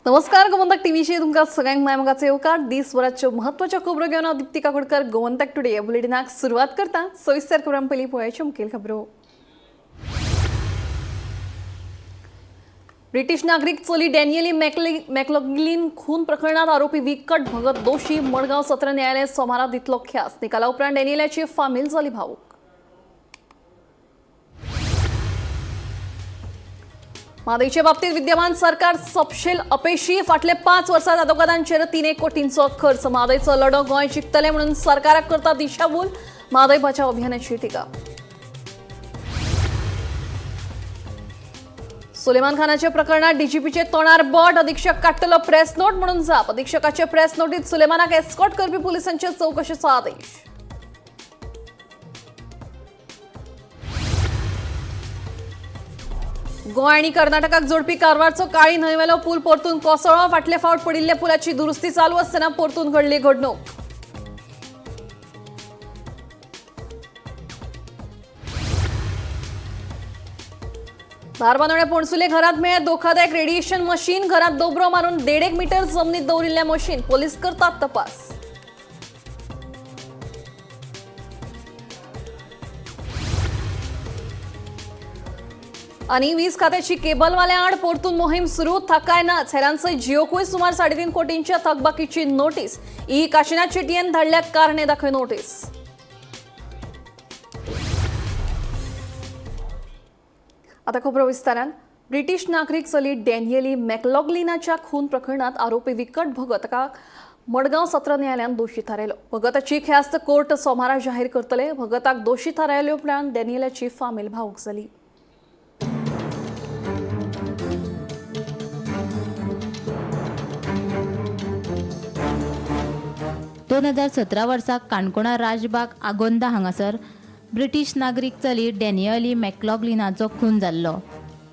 नमस्कार, गोमंतक टीव्हीचे तुमकां सगळ्यांक माय मोगाचो येवकार. दिसभराच्यो म्हत्वाच्यो खबरो घेवन हांव दीप्ती काकोडकर गोमंतक टुडे ह्या बुलेटिनाक सुरवात करता. सविस्तर खबरां पयलीं पळोवयाच्यो मुखेल खबरो. ब्रिटीश नागरीक चली डॅनियली मॅकलॉग्लिन खून प्रकरणात आरोपी विकट भगत दोशी. मडगांव सत्र न्यायालय सोमारा दितलो ख्यास. निकाला उपरांत डॅनियलाची फामील जाली भावूक. म्हादयच्या बाबतीत विद्यमान सरकार सपशेल अपेशी. फाटले 5 वर्सात आदोगादांचेर 3 कोटींचो खर्च. म्हादयचो लढो गोंय जिखतले म्हणून सरकाराक करता दिशाभूल. म्हादय बचाव अभियानाची टिका. सुलेमान खानाच्या प्रकरणात डीजीपीचे तोंडार बोट. अधीक्षक काडटलो प्रेस नोट म्हणून जाप. अधीक्षकाचे प्रेस नोटीत सुलेमानाक एस्कॉर्ट करपी पुलिसांचे चवकशेचो आदेश. गोंय आनी कर्नाटकाक जोडपी कारवारचो काळी न्हंयवेलो पूल परतून कोसळ्ळो. फाटले फावट पडिल्ल्या पुलाची दुरुस्ती चालू आसतना परतून घडली घडणूक. धारबांदोड्या पणसुले घरात मेळ्ळें धोकादायक रेडिएशन मशीन. घरात दोबरो मारून 1.5 मीटर जमनीत दवरिल्लें मशीन. पोलीस करतात तपास. आणि वीज खात्याची केबलवाल्या आड परतून मोहीम सुरू. थकाय नाच. हेरांसयत जिओकूय सुमार 3.5 कोटींच्या थकबाकीची नोटीस. ई काशिनाथ शेटयेन धाडल्या कारणे दाखय नोटीस. आता खबरो विस्तारान. ब्रिटीश नागरीक चली डॅनियली मॅकलॉग्लिनाच्या खून प्रकरणात आरोपी विकट भगत हाका मडगांव सत्र न्यायालयान दोशी थारायलो. भगताची ख्यास्त कोर्ट सोमारा जाहीर करतले. भगताक दोशी थारायले उपरांत डॅनियलाची फामील भावूक जाली. दोन 2017 वर्सा काणकोणा राजबाग आगोंदा हांगासर ब्रिटीश नागरीक चली डॅनियली मॅकलॉग्लिनाचो खून जाल्लो.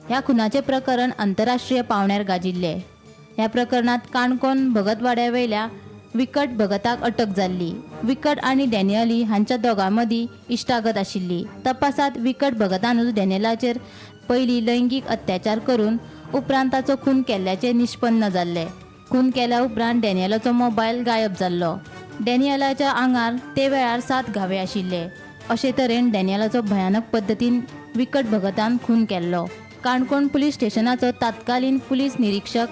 ह्या खुनाचें प्रकरण आंतरराष्ट्रीय पावंड्यार गाजिल्लें. ह्या प्रकरणांत काणकोण भगतवाड्या वयल्या विकट भगताक अटक जाल्ली. विकट आनी डॅनियली हांच्या दोगां मदीं इश्टागत आशिल्ली. तपासांत विकट भगतानूच डॅनियलाचेर पयलीं लैंगीक अत्याचार करून उपरांत ताचो खून केल्ल्याचें निश्पन्न जाल्लें. खून केल्या उपरांत डॅनियलाचो मोबायल गायब जाल्लो. डॅनियलाच्या आंगार ते वेळार 7 घावे आशिल्ले. अशे तरेन डॅनियलाचो भयानक पद्दतीन विकट भगतान खून केल्लो. काणकोण पुलीस स्टेशनाचो तात्कालीन पुलीस निरीक्षक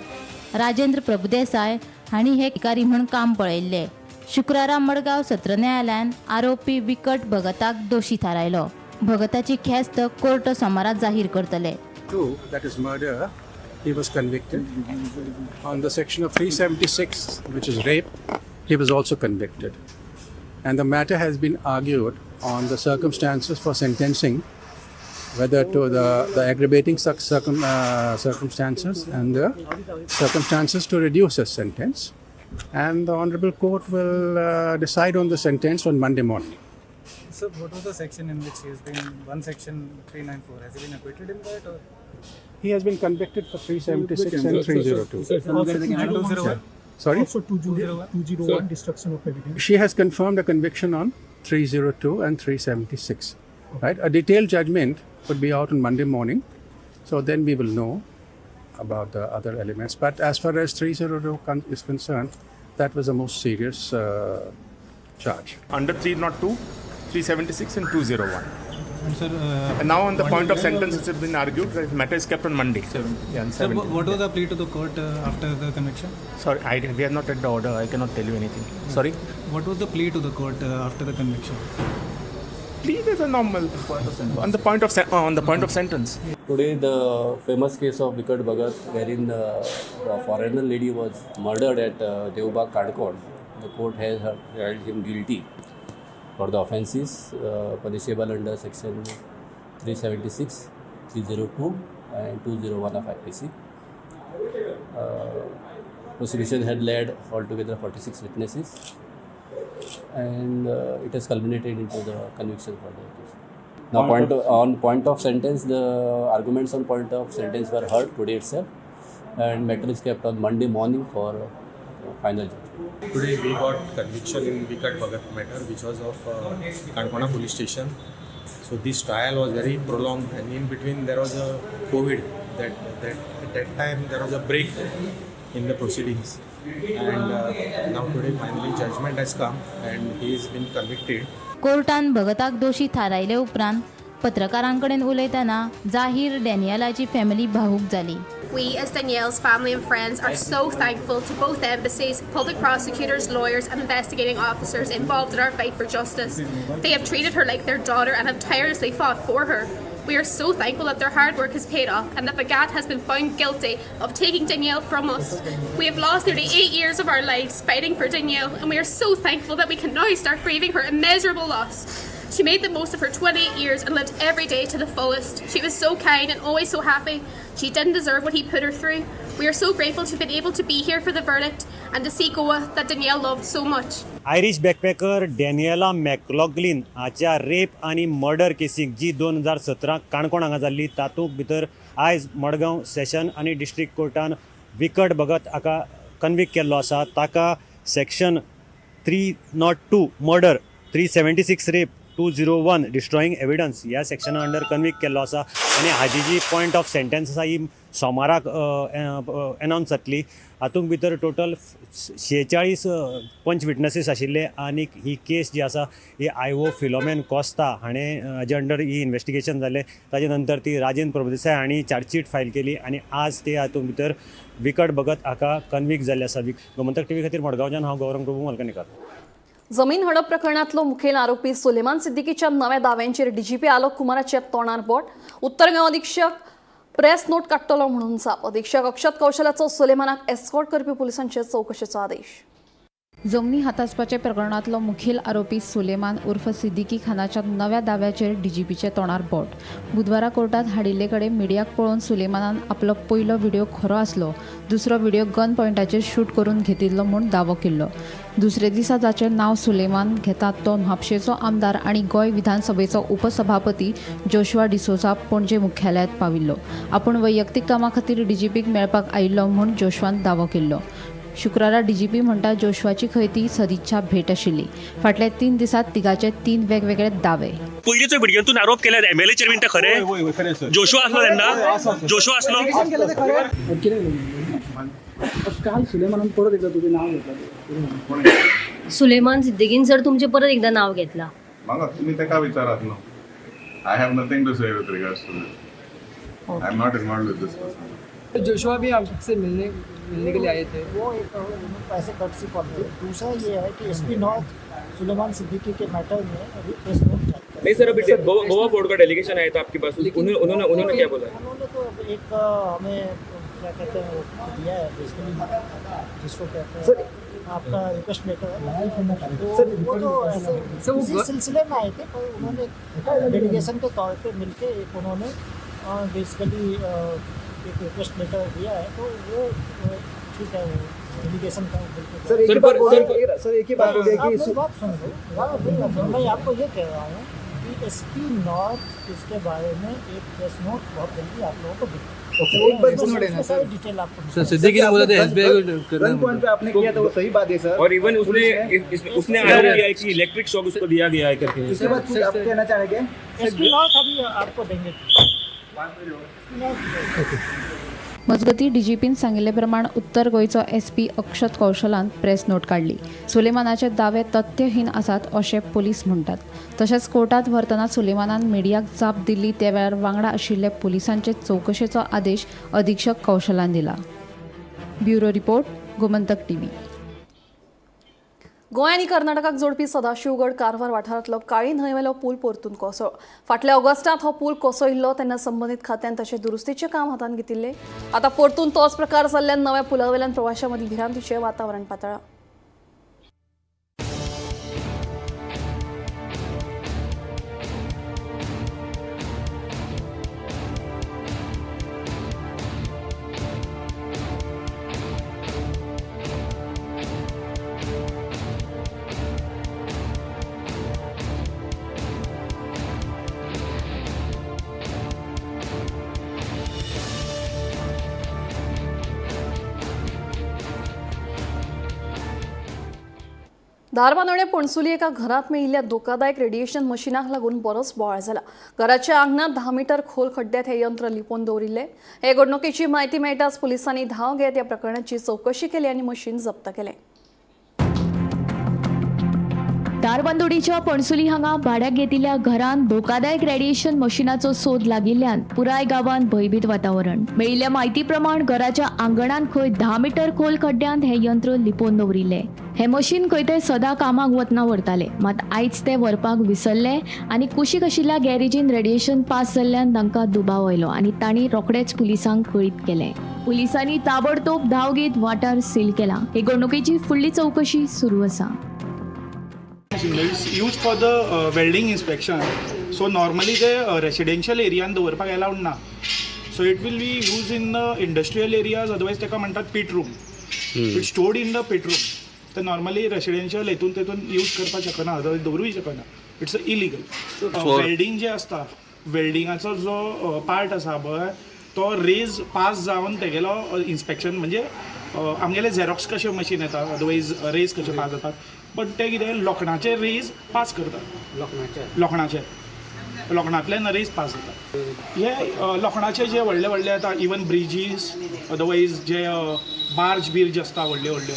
राजेंद्र प्रभुदेसाय हांणी हे अधिकारी म्हूण काम पळयल्लें. शुक्रारा मडगांव सत्र न्यायालयान आरोपी विकट भगताक दोशी थारायलो. भगताची ख्यास्त कोर्ट सोमारा जाहीर करतले. 2, that is murder, he was convicted. On the section of 376, which is rape, he was also convicted. And the matter has been argued on the circumstances for sentencing, whether to the aggravating circumstances and the circumstances to reduce the sentence. And the Honorable Court will decide on the sentence on Monday morning. Sir, what was the section in which he has been, one section 394, has he been acquitted in that or? He has been convicted for 376 and 302. 201? Sorry? Also 201, destruction of evidence. She has confirmed a conviction on 302 and 376. Right? A detailed judgment would be out on Monday morning. So then we will know about the other elements. But as far as 302 is concerned, that was the most serious charge. Under 302, 376 and 201. And sir, And now on the point of sentence, it has been argued that the matter is kept on Monday. Yeah, on sir, 17. what was the plea to the court after the conviction? Sorry, we have not read the order. I cannot tell you anything. Sorry? What was the plea to the court after the conviction? Plea is a normal on the point of sentence. Today, the famous case of Vikat Bhagat, wherein the foreigner lady was murdered at Devbag, Canacona. The court has held him guilty for the offences punishable under section 376, 302 and 201 of IPC. Prosecution had led altogether 46 witnesses and it has culminated into the conviction for the case. Now, on point of sentence, the arguments on point of sentence were heard today itself, and matter is kept on Monday morning for final judgment. Today we got conviction in Vikat Bhagat matter, which was of Canacona police station. So this trial was very prolonged, and in between there was a COVID. That at that time there was a break. in the proceedings, and now today finally judgment has come and he has been convicted. कोर्टान भगताक दोशी थारायले उपरांत पत्रकारां कडेन उलयतना जाहीर डॅनियलाची family भावूक जाली. We, as Danielle's family and friends, are so thankful to both embassies, public prosecutors, lawyers, and investigating officers involved in our fight for justice. They have treated her like their daughter and have tirelessly fought for her. We are so thankful that their hard work has paid off and that Bhagat has been found guilty of taking Danielle from us. We have lost nearly 8 years of our lives fighting for Danielle, and we are so thankful that we can now start grieving her immeasurable loss. She made the most of her 28 years and lived every day to the fullest. She was so kind and always so happy. She didn't deserve what he put her through. We are so grateful to have been able to be here for the verdict and to see Goa that Danielle loved so much. Irish backpacker Danielle McLaughlin हाच्या rape आनी murder केसीक जी 2017 काणकोण हांगा जाल्ली तातूंत भितर आयज मडगांव सेशन आनी district कोर्टान विकट भगत हाका कन्विक्ट केल्लो आसा. ताका section 302 murder, 376 rape, 201 destroying evidence ह्या सेक्शना अंडर कन्विक्ट केल्लो आसा आनी हाजी जी पॉयंट ऑफ सेंटेन्स आसा ही सोमाराक एनावन्स जातली. हातूंत भितर टोटल 46 पंच विटनसीस आशिल्ले आनी ही केस जी आसा ही आयओ फिलोमेन कोस्ता हाणें हाजे अंडर ही इन्वेस्टिगेशन जालें. ताजे नंतर ती राजेंद्र प्रभुदेसाय हांणी चार्जशीट फायल केली आनी आज ते हातूंत भितर विकट भगत हाका कन्विक्ट जाल्ले आसा. गोमंतक टीव्ही खातीर मडगांवच्यान हांव गौरंग प्रभू मलकणीकर. जमीन हडप प्रकरणातलो मुखेल आरोपी सुलेमान सिद्दीकीच्या नव्या दाव्यांचेर डीजीपी आलोक कुमाराच्या तोंडार बोट. उत्तर गोंय अधीक्षक प्रेस नोट काडटलो म्हणून जाप. अधीक्षक अक्षत कौशलाचो सुलेमानाक एस्कॉर्ट करपी पुलिसांचे चवकशेचो आदेश. जमनी हातासपाच्या प्रकरणांतलो मुखेल आरोपी सुलेमान उर्फ सिद्दीकी खानाच्या नव्या दाव्याचेर डीजीपीचे तोंडार बोट. बुधवारा कोर्टात हाडिल्ले कडेन मिडियाक पळोवन सुलेमानान आपलो पयलो व्हिडिओ खरो आसलो, दुसरो व्हिडिओ गन पॉयंटाचेर शूट करून घेतिल्लो म्हूण दावो केल्लो. दुसरे दिसा जाचें नांव सुलेमान घेतात तो म्हापशेचो आमदार आनी गोंय विधानसभेचो उपसभापती जोशुआ डिसोझा पणजे मुख्यालयांत पाविल्लो. आपूण वैयक्तीक कामा खातीर डीजीपीक मेळपाक आयिल्लो म्हूण जोशुआन दावो केल्लो. शुक्रारा डीजीपी म्हणटा जोशुआची खंय ती सदिच्छा भेट आशिल्ली. फाटल्या 3 दिसांत तिगाचे 3 वेगवेगळे दावे. पयलींचो व्हिडियोतून आरोप केले एमएलएचेर बीन ते खरें? जोशुआ आसलो तेन्ना? जोशुआ आसलो? काल सुलेमानान परत एकदा तुजें नाव घेतला. सुलेमान सिद्दीकीन सर तुमचें परत एकदा नाव घेतला. म्हाका तुमी ताका विचारात न्हू. I have nothing to say with regards to this. I am not involved with this person. Joshua भी आपसे मिलने मिलने के लिए आए थे. वो एक ऐसे कट सी कॉल थी. दूसरा ये है कि एसपी नॉर्थ सुलेमान सिद्दीकी के मैटर में अभी प्रेस नोट जारी कर. नहीं सर, अभी गोवा बोर्ड का डेलीगेशन आया था आपके पास, उन्होंने उन्होंने क्या बोला? उन्होंने तो एक हमें क्या कहते हैं वो दिया है बेसिकली, जिसको कहते हैं आपका रिक्वेस्ट लेटर है. तो वो तो ऐसे उसी सिलसिले में आए थे, पर उन्होंने डेलीगेशन के तौर पे मिलके एक उन्होंने बेसिकली एक रिक्वेस्ट लेटर दिया है. तो वो ठीक है, वो डेलीगेशन का बिल्कुल. सर एक ही बात कि बात सुन लो, मैं आपको ये कह रहा हूँ कि एसपी नॉर्थ इसके बारे में एक प्रेस नोट बहुत जल्दी आप लोगों को देगा. एक सारी डिटेल आपको. सर सिद्दीकी ने बोला था एसबीआई को गन पॉइंट पे आपने किया था, वो सही बात है सर. और इवन उसने उसने आरोप किया है कि इलेक्ट्रिक शॉक उसको दिया गया है करके. इसके बाद कुछ आप कहना चाहेंगे? एसपी नॉर्थ अभी आपको देंगे. मजगती डीजीपीन सांगिल्ले प्रमाण उत्तर गोंयचो एसपी अक्षत कौशलान प्रेस नोट काडली. सुलेमानाचे दावे तथ्यहीन आसात अशें पुलीस म्हणटात. तशेंच कोर्टात व्हरतना सुलेमानान मिडियाक जाप दिल्ली त्या वेळार वांगडा आशिल्ले पुलिसांचे चवकशेचो आदेश अधीक्षक कौशलान दिला. Bureau report, Gomantak TV. Goa आनी कर्नाटकाक जोडपी सदाशिवगड कारवार वाठारांतलो काळी न्हंयवेलो पूल परतून कोसळ्ळो. फाटल्या ऑगस्टांत हो पूल कोसळिल्लो तेन्ना संबंदीत खात्यान ताचें दुरुस्तीचें काम हातांत घेतिल्लें. आतां परतून तोच प्रकार जाल्ल्यान नव्या पुला वयल्यान प्रवाशां मदीं भिरांतीचें वातावरण पातळ्ळां. धारबांदोडें पणसुली एका घरांत मेळिल्ल्या धोकादायक रेडिएशन मशिनाक लागून बरोच बोवाळ जाला. घराच्या आंगणांत 10 मीटर खोल खड्ड्यांत हें यंत्र लिपोवन दवरिल्लें. हे घडणुकेची म्हायती मेळटाच पुलिसांनी धांव घेत ह्या प्रकरणाची चवकशी केली आनी मशीन जप्त केलें. धारबांदोडेच्या पणसुली हांगा भाड्याक घेतिल्ल्या घरांत धोकादायक रेडिएशन मशिनाचो सोद लागिल्ल्यान पुराय गांवांत भंयभीत वातावरण. मेळिल्ल्या म्हायती प्रमाण घराच्या आंगणांत खंय 10 मीटर खोल खड्ड्यांत हें यंत्र लिपोवन दवरिल्लें. हें मशीन खंय ते सदां कामाक वतना व्हरताले, मात आयज ते व्हरपाक विसरले आनी कुशीक आशिल्ल्या गॅरेजीन रेडिएशन पास जाल्ल्यान तांकां दुबाव आयलो आनी तांणी रोखडेच पुलिसांक कळीत केलें. पुलिसांनी ताबडतोब धांव घेत वाठार सील केला. हे घडणुकेची फुडली चवकशी सुरू आसा. It's used for the welding inspection. So normally ते रेसिडेन्शियल एरियान दवरपाक अलाउड ना. So it will be used in the industrial areas, otherwise ताका म्हणटात pit room. It's stored in the pit room. तर नॉर्मली रेसिडेन्शियल हेतून तेतून यूज करपाक शकना, अदरवायज दवरूय शकना. It's illegal. Welding जे आसता, वेल्डिंगाचो जो पार्ट आसा पळय, तो रेज पास जावन तेगेलो इन्स्पेक्शन म्हणजे आमगेले झेरॉक्स कशें मशीन येता, अदरवायज रेज कशे पास जातात, बट ते कितें लोखणाचे रेज पास करतात. लोखणाचे लोखणांतल्यान रेज पास जातात. हे लोखणाचे जे व्हडले व्हडले आतां इवन ब्रिजीस, अदरवायज जे बार्ज बिर्ज आसता व्हडल्यो व्हडल्यो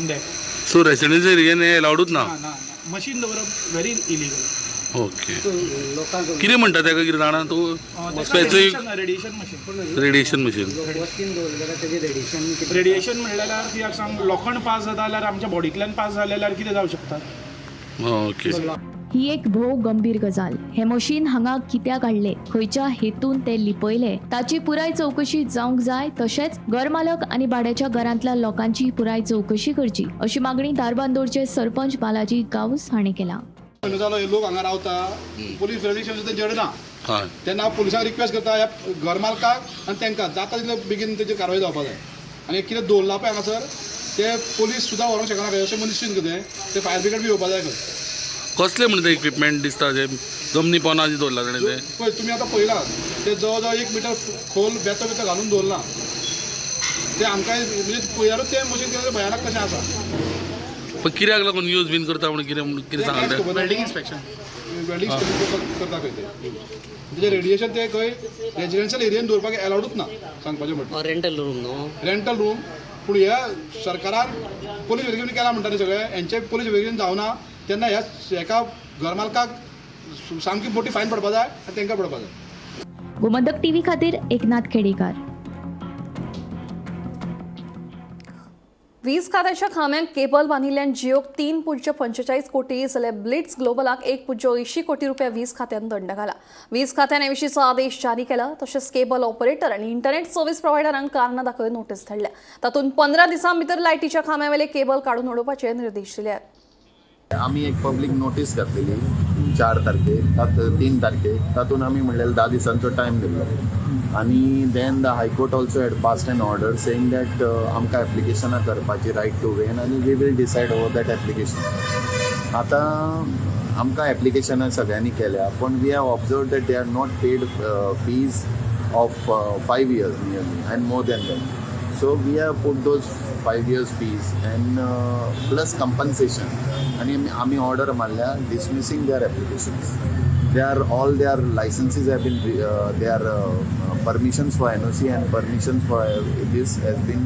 that. So residential एरियान हे अलाउडूच ना? ना, मशीन दवरप व्हेरी इलिगल. ओके, कितें म्हणटा ताका, कितें जाणा तूं? Specific radiation machine. Radiation machine. Radiation म्हणल्यार कित्याक सांग, लोखण पास जाता जाल्यार आमच्या बॉडींतल्यान पास जालें जाल्यार कितें जावं शकता. ओके. ही एक भोव गंभीर गजाल. हें मशीन हांगा कित्याक हाडलें, खंयच्या हेतून तें लिपयलें, ताची पुराय चवकशी जावंक जाय. तशेंच घरमालक आनी भाड्याच्या घरांतल्या लोकांची पुराय चवकशी करची अशी मागणी धारबांदोडचे सरपंच बालाजी गांवस हांणी केला. म्हयनो जालो हे लोक हांगा रावता, पोलीस व्हेरिफिकेशन तेंचे ना. तेन्ना हांव पुलिसांक रिक्वेस्ट करता, ह्या घर मालकाक आनी तांकां जाता तितले बेगीन तेजेर कारवाय जावपा जाय. आनी कितें दवरलां पळय हांगासर ते पोलीस सुद्दां व्हरूंक शकना खंय, अशें मनीस कितें ते फायर ब्रिगेड बी येवपा जाय खंय. कसले म्हणटा इक्विपमेंट दिसता ते जमनी पोना दवरला ताणें ते? पळय तुमी आतां पळयलां ते जवळ जवळ 1 मिटर खोल बेतो बेतो घालून दवरलां ते. आमकां म्हणजे पळयल्यारूच तें मशीन कितें भयानक कशें आसा. पण कित्याक लागून यूज बीन करता म्हणून कितें कितें सांगलें? Welding inspection. वेल्डिंग करता खंय ते. तेजें रेडिएशन ते खंय रेजिडेन्शियल एरियेन दवरपाक अलाउडूच ना सांगपाचें म्हणल्यार. रेंटल रूम न्हू? Rental room. पूण ह्या सरकारान पोलीस व्हेरिफिकेशन केलां म्हणटा न्ही सगळें, हेंचें पोलीस व्हेरिफिकेशन जावना तेन्ना ह्या एका घर मालकाक सामकी मोठी फायन पडपा जाय आनी तांकां पडपा जाय. गोमंतक टीव्ही खातीर एकनाथ खेडेकार. वीज खात्याच्या खांब्यांक केबल बांदिल्ल्यान जियोक 3.45 कोटी जाल्यार ब्लिट्स ग्लोबलाक 1.80 कोटी रुपया वीज खात्यान दंड घाला. वीज खात्यान हे विशींचो आदेश जारी केला. तशेंच केबल ऑपरेटर आनी इंटरनेट सर्व्हिस प्रोव्हायडरांक कारणां दाखय नोटीस धाडल्या. तातूंत 15 दिसां भितर लायटीच्या खांब्यावेले केबल काडून उडोवपाचे निर्देश दिल्यात. आमी एक पब्लीक नोटीस घातलेली 4 तारखेक, 3 तारखेक. तातूंत आमी म्हणलेले 10 दिसांचो टायम दिल्लो आनी then the high court also had passed an order saying that आमकां एप्लिकेशनां करपाची रायट टू वेन आनी we will decide over that application. आतां आमकां एप्लिकेशनां सगळ्यांनी केल्या, पूण we have observe that they are not paid fees of 5 years nearly and more than that. So we have put those 5 years fees and plus compensation आनी आमी order मारल्या dismissing their applications. They are all their licenses have been their permissions for NOC and permissions for this has been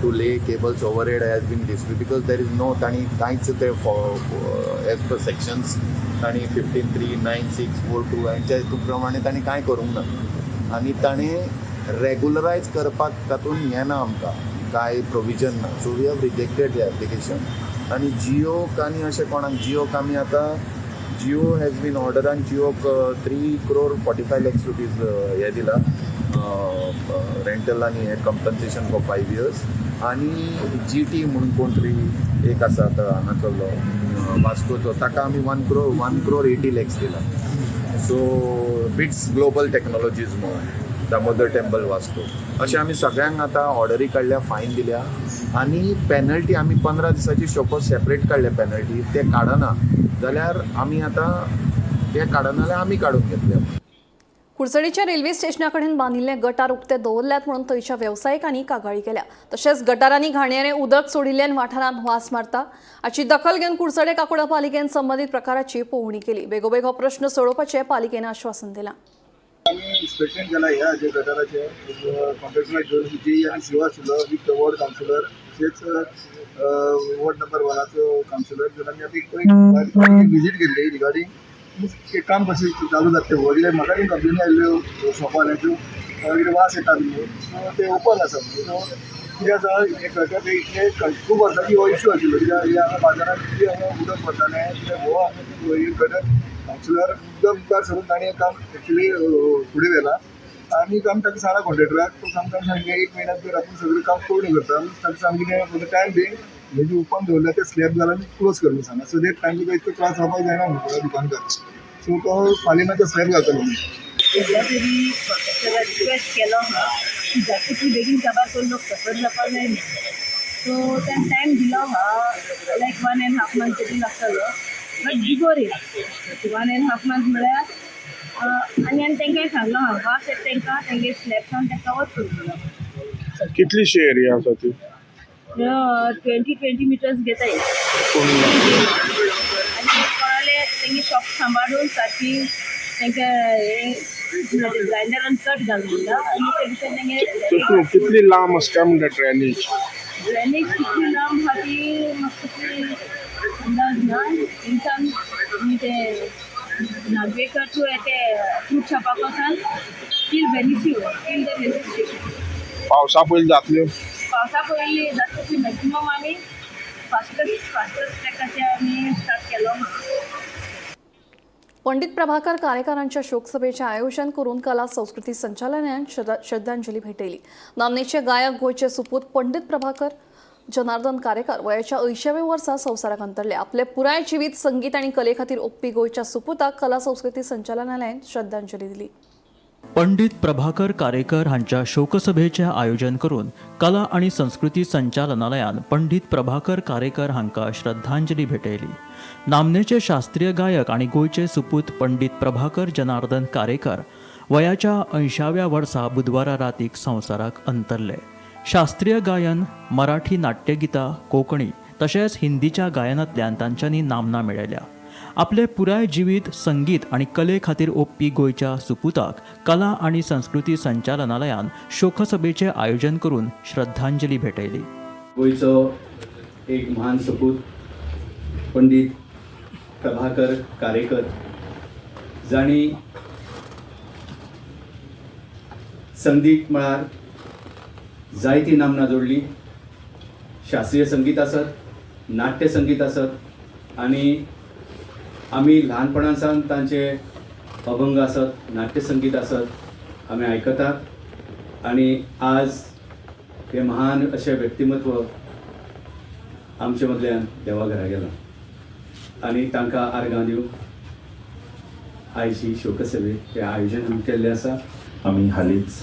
to lay cables overhead has been dismissed because there is no तांणी कांयच ते as per sections तांणी 15 3 9 6 4 2 हांच्या हितून प्रमाणे तांणी कांय करूंक ना आनी ताणें रेगुलरायज करपाक तातूंत हें ना, आमकां कांय प्रोविजन ना. So we have rejected the application. आनी जियोक आनी अशें कोणाक जियोक आमी आतां जियो हॅज बीन ऑर्डर आनी जियोक 3 crore 45 lakhs rupees हे दिला रेंटल आनी हे कंपन्सेशन फॉर 5 इयर्स. आनी जी टी म्हणून कोण तरी एक आसा आतां हांगासरलो वास्कोचो, ताका आमी 1 crore 80 lakhs दिला. सो बिट्स ग्लोबल टॅक्नोलॉजीज म्हणून दामोदर टेम्पल वास्को. अशें आमी सगळ्यांक आतां ऑर्डरी काडल्या, फायन दिल्या आनी पेनल्टी आमी 15 दिसाची शोकोज सेपरेट काडल्या. पेनल्टी ते काडना जाल्यार आमी आतां ते काडना जाल्यार आमी काडून घेतले. कुडचडीच्या रेल्वे स्टेशना कडेन बांदिल्ले गटार उक्ते दवरल्यात म्हणून थंयच्या वेवसायिकांनी कागाळी केल्या. तशेंच गटारांनी घाणयारें उदक सोडिल्ल्यान वाठारांत वास मारता. हाची दखल घेवन कुडचडे काकोडा पालिकेन संबंदीत प्रकाराची पळोवणी केली. बेगोबेग हो प्रश्न सोडोवपाचें पालिकेन आश्वासन दिलां. आमी इन्स्पेक्शन केला ह्या हाजे गटाराचें. कॉन्ट्रॅक्टराक घेवन जी आनी शिवा आशिल्लो विथ वॉर्ड कावन्सिलर, तशेंच वॉर्ड नंबर वनाचो कावन्सिलर घेवन आमी आतां एक विजीट केल्ली रिगार्डींग काम कशें चालू जाता तें. कित्याक म्हाका बीन कंप्लेनी आयिल्ल्यो शॉपवाल्यांच्यो, कितें वास येता म्हणून. सो ते ओपन आसा म्हणून. सो कितें आसा, हें गटर इतले खूब वर्सांची हो इशू आशिल्लो. कित्याक हे हांगा बाजारांत कितें हांगा उदक भरतालें. कित्याक हो हांगा गटर कावन्सिलर मुद्दम मुखार सरून ताणें हें काम एक्चुली फुडें व्हेलां आनी आमी ताका सांगलां कॉन्ट्रॅक्टराक. तो सांगता, सांगलें एक म्हयन्या भितर आपूण सगळें काम पूर्ण करता. ताका सांग कितें टायम दी, हे जे ओपन दवरल्या ते स्लॅब घाल आनी क्लोज कर म्हणून सांगला, सो that तांकां इतको त्रास जावपाक जायना म्हणून दुकानदार. सो तो फाल्यां मागीर स्लॅब घालतलो म्हणून. सद्या तरी कॉन्ट्रॅक्टराक रिक्वेस्ट केलो आहा की जाता तितले बेगीन काबार करून लोक सफर जावपाक जाय न्ही. सो ताणें टायम दिलो आहा, लायक 1.5 मंथ तरी लागतलो, बट बिफोर it 1.5 month म्हळ्यार आनी आनी तांकां सांगलो आहा, वास येता तांकां, तेंगे स्लॅब सावन ते कवर करूंक म्हणून. कितलीशी एरिया आसा ती? 20-20 मिटर्स घेताय. आनी कोणाले तेंगे शॉप सांबाळून सारकी तांकां हे ग्रायंडरान कट घाल म्हणटा आनी ते भितर तेंगे कितली लांब आसा काय म्हणटा ड्रेनेज? ड्रेनेज कितली लांब आहा ती म्हाका तसली अंदाज ना. इनसान आमी ते नागवेकर टू ते फ्रूट शॉपा पासून till Benicio, till the railway station. पावसा पयलीं जातल्यो? पावसा पयलीं जाता तितली मॅक्सिमम आमी फास्टस्ट फास्टस्ट ट्रॅकाचे आमी स्टार्ट केलो आहा. पंडित प्रभाकर कारेकरांच्या शोकसभेचे आयोजन करून कला संस्कृती संचालनालयान श्रद्धांजली भेटयली. नामनेचे गायक, गोंयचे सुपूत पंडित प्रभाकर जनार्दन कारेकर वयाच्या 80व्या वर्सा संवसाराक अंतरले. आपले पुराय जिवीत संगीत आनी कले खातीर ओंपपी गोंयच्या सुपुताक कला संस्कृती संचालनालयान श्रद्धांजली दिली. पंडित प्रभाकर कारेकर हांच्या शोकसभेचें आयोजन करून कला आनी संस्कृती संचालनालयान पंडित प्रभाकर कारेकर हांकां श्रद्धांजली भेटयली. नामनेचे शास्त्रीय गायक आनी गोंयचे सुपूत पंडित प्रभाकर जनार्दन कारेकर वयाच्या 80व्या वर्सा बुधवारा रातीक संवसाराक अंतरले. शास्त्रीय गायन, मराठी नाट्यगितां, कोंकणी तशेंच हिंदीच्या गायनांतल्यान तांच्यांनी नामना मेळयल्या. आपले पुराय जिवीत संगीत आनी कले खातीर ओंपपी गोंयच्या सुपुताक कला आनी संस्कृती संचालनालयान शोकसभेचें आयोजन करून श्रद्धांजली भेटयली. गोंयचो एक महान सपूत पंडित प्रभाकर कारेकर, जांणी संगीत मळार जायती नामना जोडली, शास्त्रीय संगीत आसत, नाट्य संगीत आसत, आनी आमी ल्हानपणा सावन तांचे अभंग आसत, नाट्य संगीत आसत, आमी आयकतात. आनी आज हे महान अशें व्यक्तिमत्व आमचे मदल्यान देवा घरा गेलां आनी तांकां आर्गां दिवंक आयज ही शोकसभे हें आयोजन आमी केल्लें आसा. आमी हालींच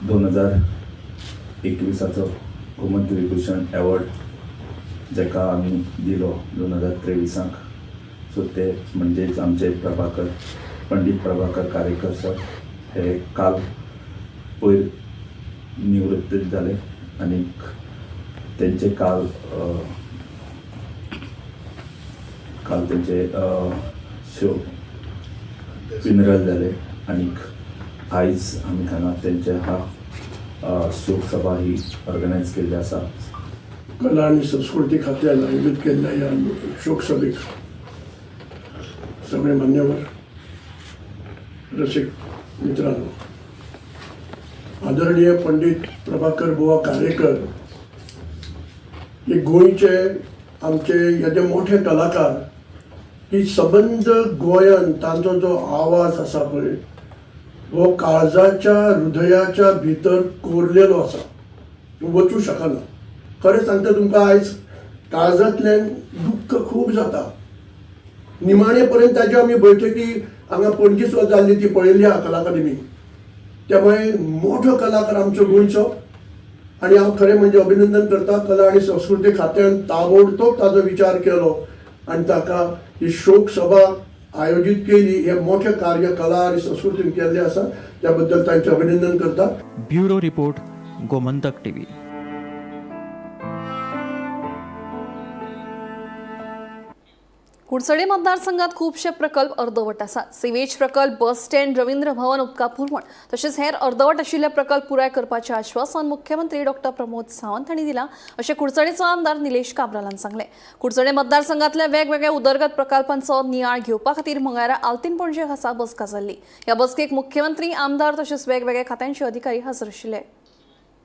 2021आचो गोमंत विभूषण एवॉर्ड जाका आमी दिलो 2023आक, सो ते म्हणजेच आमचे प्रभाकर, पंडीत प्रभाकर कारेकर सर हे काल पयर निवृत्त जाले आनीक तेंचे काल काल तेंचे शो फ्युनरल जालें आनीक आयज आमी हांगा तेंचे हा शोक सभा ही ऑर्गनायज केल्ली आसा. कला आनी संस्कृती खात्यान आयोजीत केल्ल्या ह्या शोकसभेक सगळे मान्यवर, रसिक मित्रांनो, आदरणीय पंडित प्रभाकर बुवा कारेकर हे गोंयचे आमचे येदे मोठे कलाकार की सबंद गोंयान तांचो जो आवाज आसा पळय, हो काळजाच्या हृदयाच्या भितर कोरलेलो आसा, वचूं शकना. खरें सांगता तुमकां, आयज काळजांतल्यान दुख्ख खूब जाता. निमाणे पर्यंत ताची आमी बैठकी हांगा पणजी सुद्दां जाल्ली ती पळयल्ली आहा कला अकादमी. त्यामुळे मोठो कलाकार आमचो गोंयचो आनी हांव खरें म्हणजे अभिनंदन करता, कला आनी संस्कृती खात्यान ताबडतोब ताजो विचार केलो आनी ताका ही शोक सभा आयोजीत केली. हे मोठे कार्य कला आणि संस्कृतीन केल्लें आसा, त्या बद्दल तांचें अभिनंदन करता. Bureau report, Gomantak TV. Curchorem मतदारसंघात खूपशे प्रकल्प अर्दवट आसात. सिवेज प्रकल्प, बस स्टँड, रवींद्र भवन उदका पुरवण तशेंच हेर अर्दवट आशिल्ले प्रकल्प पुराय करपाचें आश्वासन मुख्यमंत्री डॉक्टर प्रमोद सावंत हांणी दिलां अशें कुडचडेचो आमदार निलेश काब्रालान सांगलें. कुडचडे मतदारसंघातल्या वेगवेगळ्या उदरगत प्रकल्पांचो नियाळ घेवपा खातीर मंगळारा आल्तीन पणजे खासा बसका जाल्ली. ह्या बसकेक मुख्यमंत्री, आमदार तशेंच वेगवेगळ्या खात्यांचे अधिकारी हजर आशिल्ले.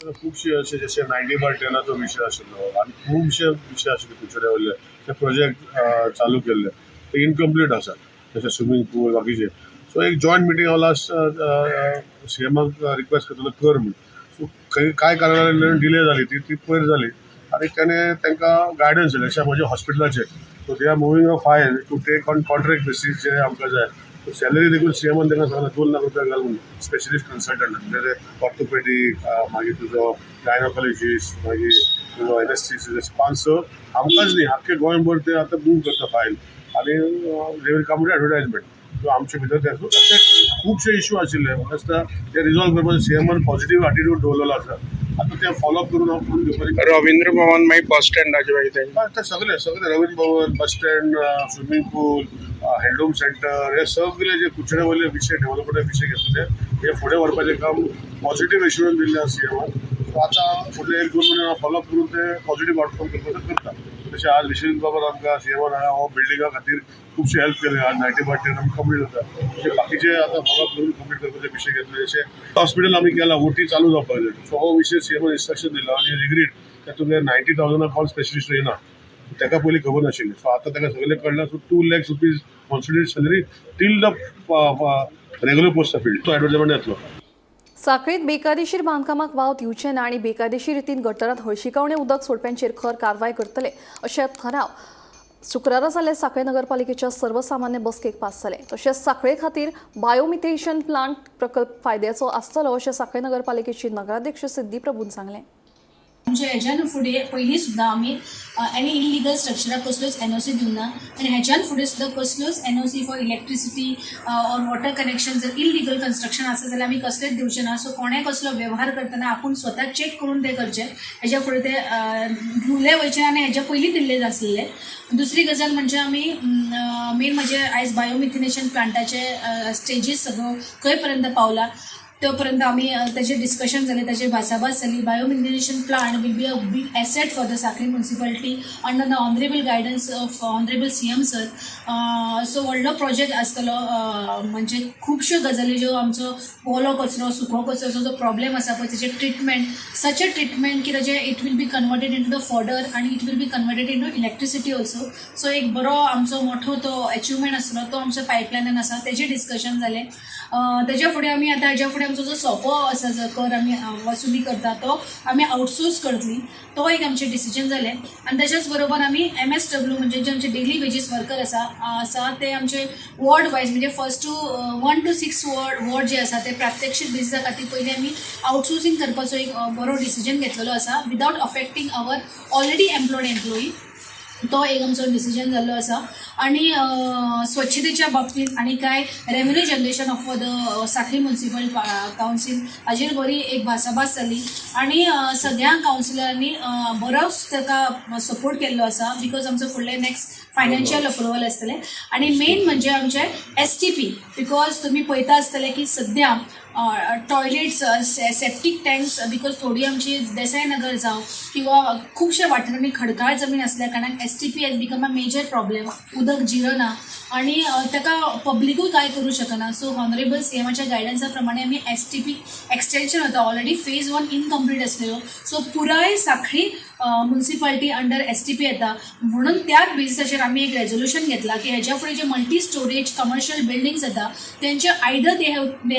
खुबशे अशे जशे 90/10 विशय आशिल्लो आनी खुबशे विशय आशिल्ले कुडचड्या वयले ते प्रोजेक्ट चालू केल्ले ते इनकम्प्लीट आसा, जशे स्विमींग पूल बाकीचे. सो एक जॉयंट मिटींग हांव लास्ट सीएमाक रिक्वेस्ट करतलो कर म्हूण. सो खंय कांय कारणान डिले जाली, ती पयर जाली आनी तेणें तांकां गायडन्स दिलें. अशें म्हज्या हॉस्पिटलाचेर, so they are moving a file to take on contract basis जे आमकां जाय. सॅलरी देखून सीएमान तांकां सांगलें 2 लाख रुपया घालून स्पेशलिस्ट कन्सल्टंट म्हणजे ऑर्थोपेडीक, मागीर तुजो गायनोकॉलॉजिस्ट, मागीर तुजो एनेस्थेसिस्ट, 5-6 आमकांच न्ही आख्खे गोंयभर ते आतां मूव करता फायल आनी they will come to advertisement. So आमचे भितर ते अशे खुबशे इश्यू आशिल्ले म्हाका दिसता ते रिजॉल्व करपाक सीएमान पॉझिटीव एटिट्यूड दवरलेलो आसा. आतां ते फॉलोअप करून हांव करून घेवपाची. रवींद्र भवन मागीर बस स्टँडाचे मागीर ते सगळे सगळे Ravindra Bhavan, bus stand, swimming pool, handloom centre, हे सगळे जे कुडचड्या वयले विशय डेव्हलपमेंटा विशय घेतले हे फुडें व्हरपाचें काम पॉझिटीव एश्युरन्स दिल्लें आसा सीएमान. सो आतां फुडले 1-2 म्हयने हांव फॉलोअप करून ते पॉझिटीव आउटकम करपाचें करता. तशें आज विश्वजीत बाबान आमकां सीएमान हांगा हो बिल्डिंगा खातीर खुबशे हेल्प केले. आज 90/10 आमी कंप्लीट जाता. तशें बाकीचे आतां फॉलोअप करून कंप्लीट करपाचे विशय घेतले. जशें हॉस्पिटल आमी केलां, ओटी चालू जावपाक जाय. सो हो विशय सीएमान इन्स्ट्रक्शन दिला आनी रिग्रीट तातूंत 90,000 कोण स्पेशलिस्ट येना, ताका पयलीं खबर नाशिल्ली. सो आतां ताका सगळें कळ्ळें. So 2 lakhs rupees consolidate salary till the regular post field तो एडवर्टायजमेंट येतलो. साखळीत बेकायदेशीर बांदकामाक वाव दिवचे ना आनी बेकायदेशीर रितीन गटरांत हळशिकावणें उदक सोडप्यांचेर खर कारवाय करतले अशें ठराव शुक्रारा जाल्ले साखळे नगरपालिकेच्या सर्वसामान्य बसकेक पास जाले. तशेंच साखळे खातीर बायोमिथेशन प्लांट प्रकल्प फायद्याचो आसतलो अशें साखळे नगरपालिकेची नगराध्यक्ष सिद्धी प्रभून सांगलें. आमच्या हेज्यान फुडें पयलीं सुद्दां आमी एनी इलिगल स्ट्रक्चराक कसल्योच एनओसी दिवना आनी हेज्यान फुडें सुद्दां कसल्योच NOC for electricity or water connection जर इलिगल कन्स्ट्रक्शन आसा जाल्यार आमी कसलेच दिवचे ना. सो कोणें कसलो वेव्हार करतना आपूण स्वता चॅक करून ते करचे, हेज्या फुडें ते दिवले वयचे आनी हेज्या पयलीं दिल्ले आसलेले. दुसरी गजाल म्हणजे आमी मेन म्हणजे आयज बायोमिथेनेशन प्लांटाचे स्टेजीस सगळ्यो खंय पर्यंत पावला तो पर्यंत आमी ताजेर डिस्कशन जालें, ताजेर भासाभास जाली. Biomethanation plant will be a big asset for the Sanquelim municipality under the honourable guidance of honourable CM sir. So व्हडलो प्रोजेक्ट आसतलो, म्हणजे खुबश्यो गजाली ज्यो आमचो ओलो कचरो, सुको कचरोचो जो प्रॉब्लेम आसा पळय तेजें ट्रिटमेंट, सच अ ट्रिटमेंट की ताजें it will be converted into the fodder आनी it will be converted into electricity also. So एक बरो आमचो मोठो तो एचिवमेंट आसलो, तो आमच्या पायपलायनान आसा, तेजें डिस्कशन जालें. तेज्या फुडें आमी आतां हेज्या फुडें आमचो जो सोपो आसा, जो कर आमी वसुली करता तो आमी आउटसोर्स करतली, तो एक आमचें डिसिजन जालें. आनी तेच्याच बरोबर आमी MSW म्हणजे जे आमचे डेली वेजीस वर्कर आसा ते आमचे वॉर्ड वायज म्हणजे first to 1 to 6 ward जे आसा ते प्रात्यक्षीक बेजिसा खातीर पयलीं आमी आउटसोर्सींग करपाचो एक बरो डिसिजन घेतलेलो आसा without affecting our already employed employee, तो एक आमचो डिसिजन जाल्लो आसा. आनी स्वच्छतेच्या बाबतींत आनी कांय revenue generation of the Sanquelim municipal council हाजेर बरी एक भासाभास जाली आनी सगळ्या कावन्सिलरांनी बरोच ताका सपोर्ट केल्लो आसा because आमचो फुडले नेक्स्ट फायनान्शियल अप्रुवल आसतलें. आनी मेन म्हणजे आमचें STP, because तुमी पळयता आसतले की सद्या टॉयलेट्स, सेप्टीक टँक्स, because थोडी आमची देसाय नगर जावं किंवा खुबश्या वाठारांनी खडकाळ जमीन आसल्या कारणान STP has become a major problem. उदक जिरना आनी ताका पब्लिकूय कांय करूं शकना. सो ऑनरेबल सीएमाच्या गायडन्सा प्रमाणे आमी STP extension वता, ऑलरेडी फेज 1 इनकम्प्लीट आसलेलो, सो पुराय साखळी मुन्सिपालिटी अंडर STP येता म्हणून त्याच बेजिसाचेर आमी एक रेजोल्युशन घेतला की हेज्या फुडें जे मल्टी स्टोरेज कमर्शियल बिल्डिंग्स येता तेंचे either they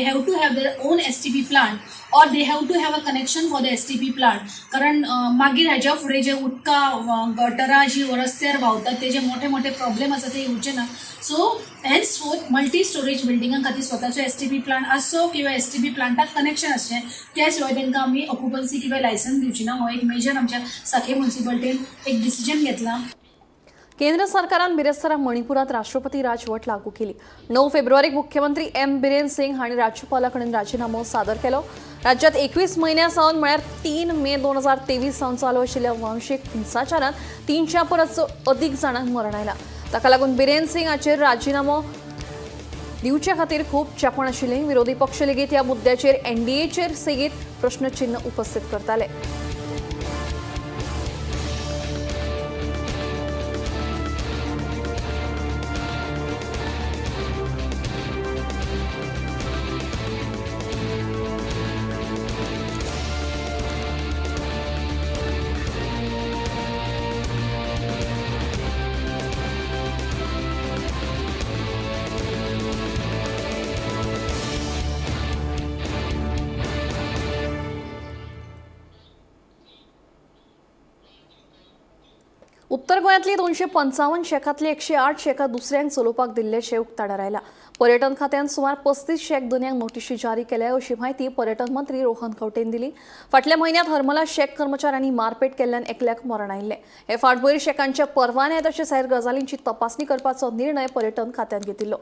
have to have their own STP plant or they have to have a connection for the STP plant. कारण मागीर हेज्या फुडें जे उदका गटरां जी रस्त्यार व्हांवतात तेजे मोठे मोठे प्रॉब्लेम आसा ते येवचे ना. So hence fourth multi storage बिल्डिंगां खातीर स्वताचो STP plant आसचो किंवा STP प्लांटाक कनेक्शन आसचें, त्या शिवाय तांकां आमी ऑक्युपन्सी किंवा लायसन्स दिवची ना. हो एक मेजर आमच्या साखळी मुन्सिपालिटीन एक डिसिजन घेतला. केंद्र सरकारान बिरेस्तारा मणिपुरात राष्ट्रपती राजवट लागू केली. 9 फेब्रुवारीक मुख्यमंत्री एम बिरेन सिंग हांणी राज्यपाला कडेन राजिनामो सादर केलो. राज्यात 21 म्हयन्या सावन म्हळ्यार 3 मे 2023 सावन चालू आशिल्ल्या वंशीक हिंसाचारात 300 परस अदीक जाणांक मरण आयलां. ताका लागून बिरेन सिंग हाचेर राजिनामो दिवचे खातीर खूब चेपण आशिल्लें. विरोधी पक्ष लेगीत ह्या मुद्द्याचेर एनडीएचेर सेगीत प्रश्नचिन्ह उपस्थित करताले. उत्तर गोंयांतली 255 शॅकांतली 108 शॅकां दुसऱ्यांक चलोवपाक दिल्ल्याचें उक्ताडार आयलां. पर्यटन खात्यान सुमार 35 शॅक धनयांक नोटिशी जारी केल्या अशी म्हायती पर्यटन मंत्री रोहन खंवटेन दिली. फाटल्या म्हयन्यांत हरमला शॅक कर्मचाऱ्यांनी मारपेट केल्ल्यान एकल्याक मरण आयिल्लें. हे फाटभुंयेर शॅकांच्या परवाने तशेंच हेर गजालींची तपासणी करपाचो निर्णय पर्यटन खात्यान घेतिल्लो.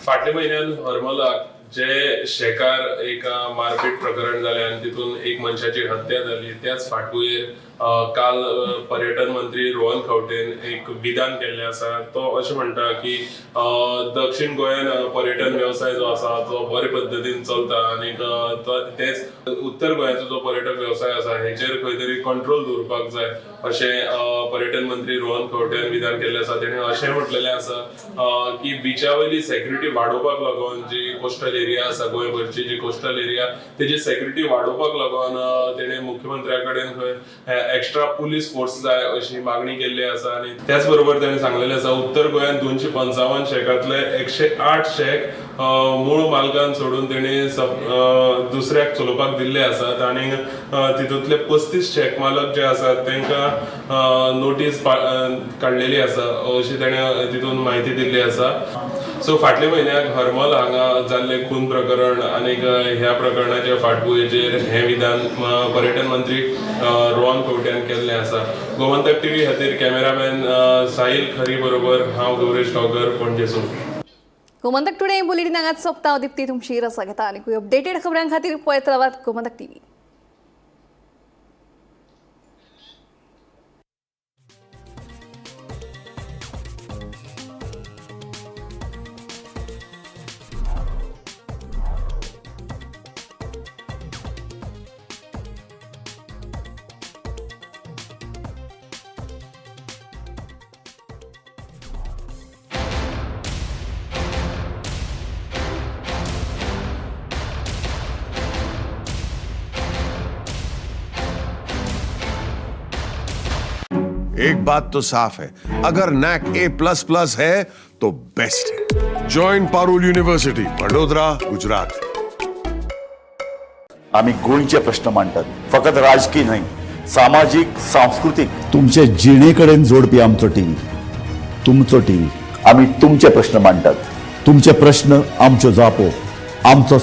फाटल्या म्हयन्यान हरमलाक जे शेकार एक मारपेट प्रकरण जालें आनी तितून एक मनशाची हत्या जाली, त्याच फाटभुंयेर काल पर्यटन मंत्री रोहन खंवटेन एक विधान केल्लें आसा. तो अशें म्हणटा की दक्षिण गोंयान पर्यटन वेवसाय जो आसा तो बरे पद्दतीन चलता आनी तेच उत्तर गोंयाचो जो पर्यटक वेवसाय आसा हेचेर खंय तरी कंट्रोल दवरपाक जाय अशें पर्यटन मंत्री रोहन खंवटेन विधान केल्लें आसा. तेणें अशें म्हटलेलें आसा की बिचा वयली सेक्युरिटी वाडोवपाक लागून जी कोस्टल एरिया आसा गोंयभरची जी कोस्टल एरिया तेजी सेक्युरिटी वाडोवपाक लागून तेणें मुख्यमंत्र्या कडेन खंय एक्स्ट्रा पुलीस फोर्स जाय अशी मागणी केल्ली आसा. आनी त्याच बरोबर तेणें सांगलेलें आसा उत्तर गोंयांत 255 शॅकांतले 108 शॅक मूळ मालकान सोडून तेणी दुसऱ्याक चलोवपाक दिल्ले आसात आनी तितूंतले 35 शॅक मालक जे आसात तांकां नोटीस काडलेली आसा अशी तेणें तितून म्हायती दिल्ली आसा. सो फाटल्या म्हयन्याक हरमल हांगा जाल्ले खून प्रकरण आनी ह्या प्रकरणाच्या फाटभुंयेचेर हें विधान पर्यटन मंत्री रोहन खंवटेन केल्लें आसा. गोमंतक टीव्ही खातीर कॅमेरामॅन साहिल खरी बरोबर हांव गौरेश गांवकर, पणजेसून. गोमंतक टुडे बुलेटिन हांगाच सोंपता. दीप्ती तुमची रसा घेता आनी अपडेटेड खबरां खातीर पळयत रावात गोमंतक टीव्ही. एक बात तो साफ है, अगर नैक A++ है तो बेस्ट है। Join Parul university, Vadodara, Gujarat. आम्ही गोंयचे प्रश्न मांडटात, फकत राजकीय न्हय, सामाजीक, सांस्कृतीक, तुमचे जिणे कडेन जोडपी आमचो टीव्ही, तुमचो टीव्ही। आमी तुमचे प्रश्न मांडटात, तुमचे प्रश्न आमच्यो जापो, आमचो